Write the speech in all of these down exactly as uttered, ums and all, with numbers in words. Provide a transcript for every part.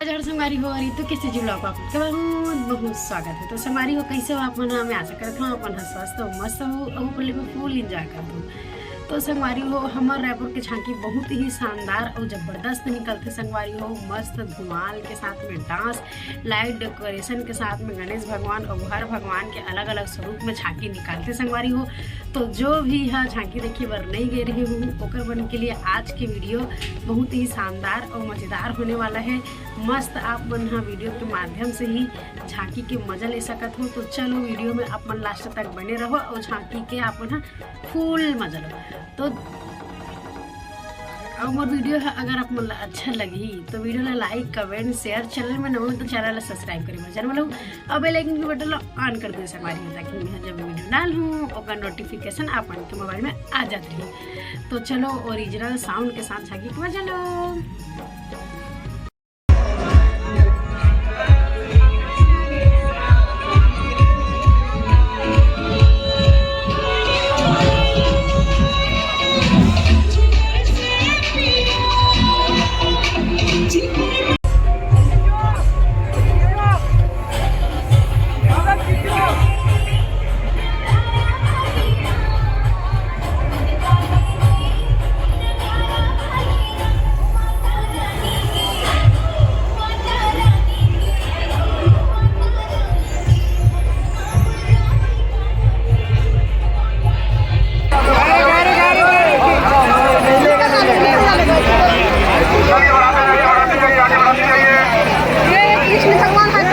जय जोहार संगवारी हो, अउ रितु के CG vlog में आप सबके बहुत बहुत स्वागत है। तो संगवारी हो, कैसे हो आप मन? मैं आशा करत हूँ आप मन ह स्वस्थ हो, मस्त हो, अउ ऊपर ले फुल एंजॉय करत हो। तो संगवारी हो, हमर रायपुर के झांकी बहुत ही शानदार अउ जबरदस्त निकलथे संगवारी हो। मस्त धुआल के साथ में डांस, लाइट डेकोरेशन के साथ में गणेश भगवान अउ हर भगवान के अलग-अलग स्वरूप में झांकी निकालथे संगवारी हो। तो जो भी ह झांकी देखे बर नहीं गए रहे हो, ओकर मन के लिए आज के वीडियो बहुत ही शानदार अउ मजेदार होने वाला है। मस्त आप मन ह वीडियो के माध्यम से ही झांकी के मजा ले सकत हो। तो चलो, वीडियो में आप मन लास्ट तक बने रहो अउ झांकी के आप मन ह फुल मजा लो। तो अउ मोर वीडियो ह अगर आप मन ला अच्छा लगही तो वीडियो ला लाइक, कमेंट, शेयर, चैनल में नवा हो तो चैनल ला सब्सक्राइब करे बर जरूर लो, अउ बेल आइकन के बटन ला ऑन कर दे संगवारी हो, ताकि मैं जब वीडियो डालहूँ ओकर नोटिफिकेशन आप मन के मोबाइल में आ जात रही। तो चलो, ओरिजिनल साउंड के साथ झांकी के मजा लो।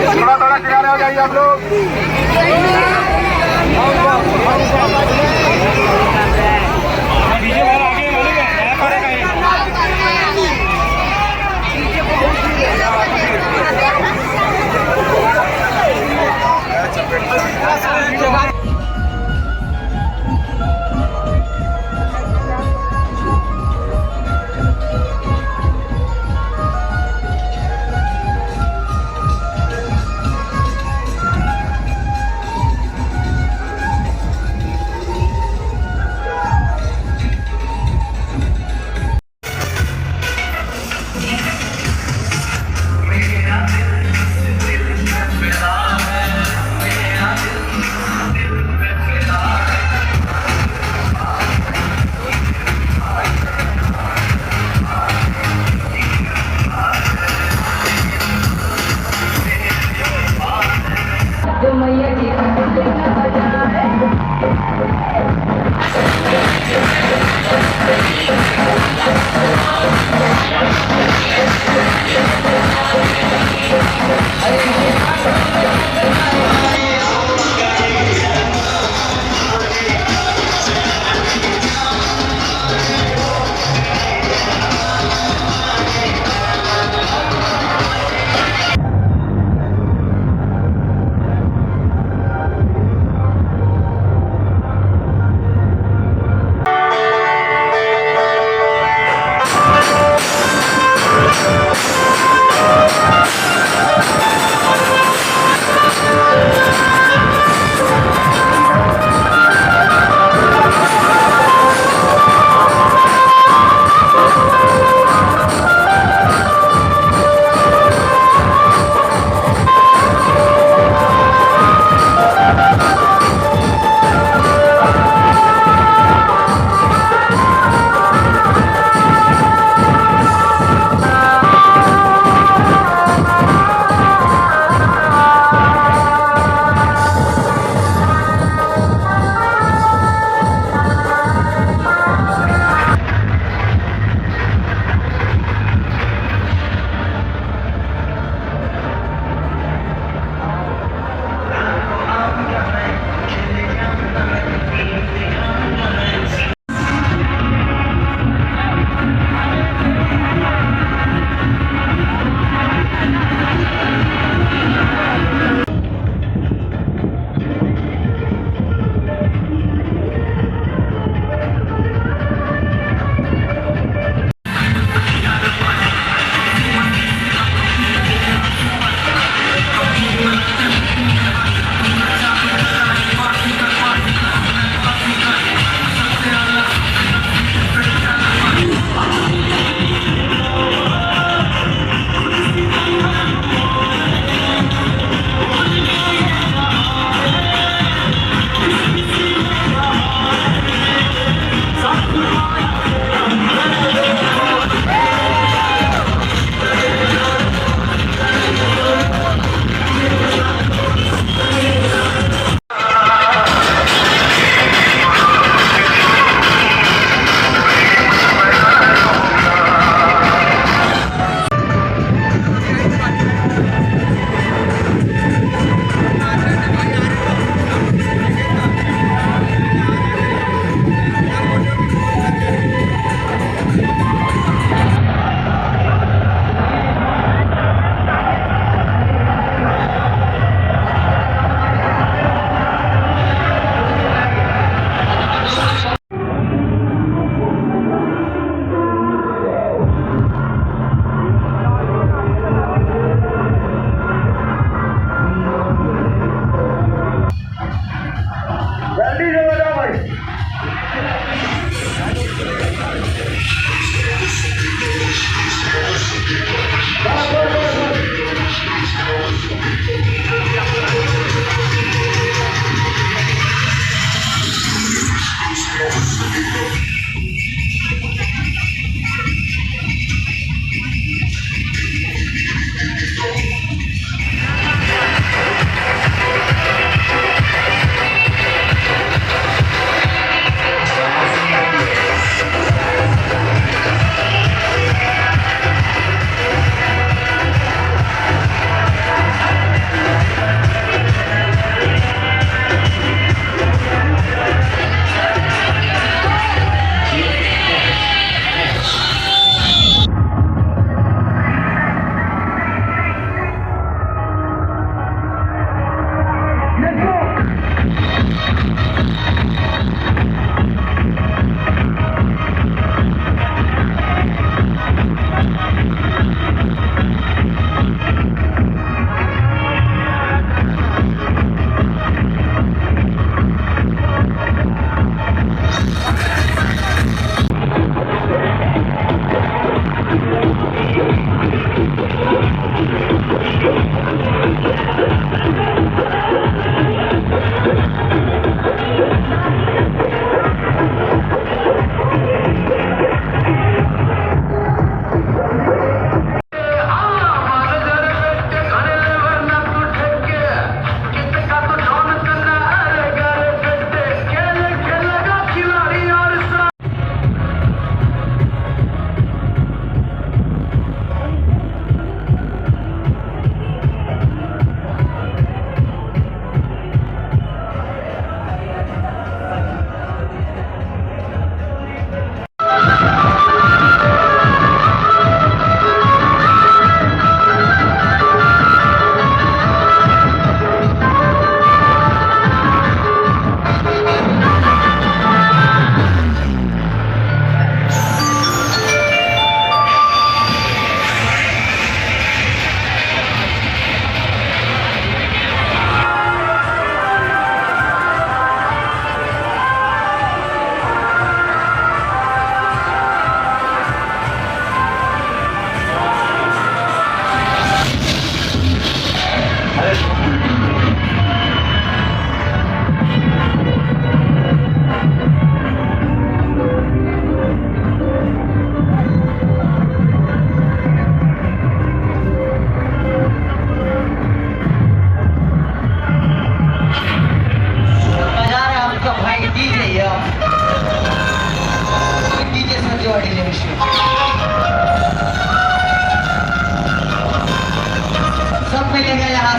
थोड़ा थोड़ा किनारे हो जाइए आप लोग।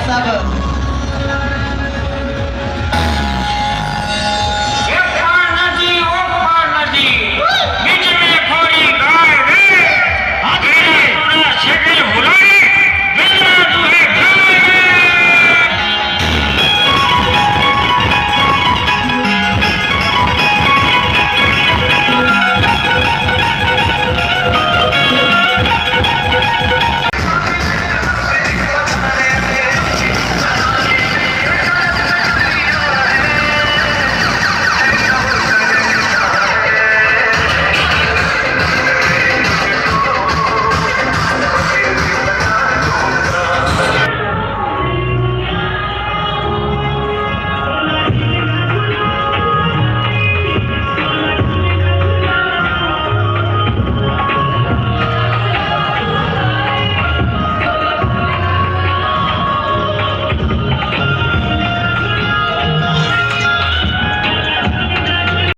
अब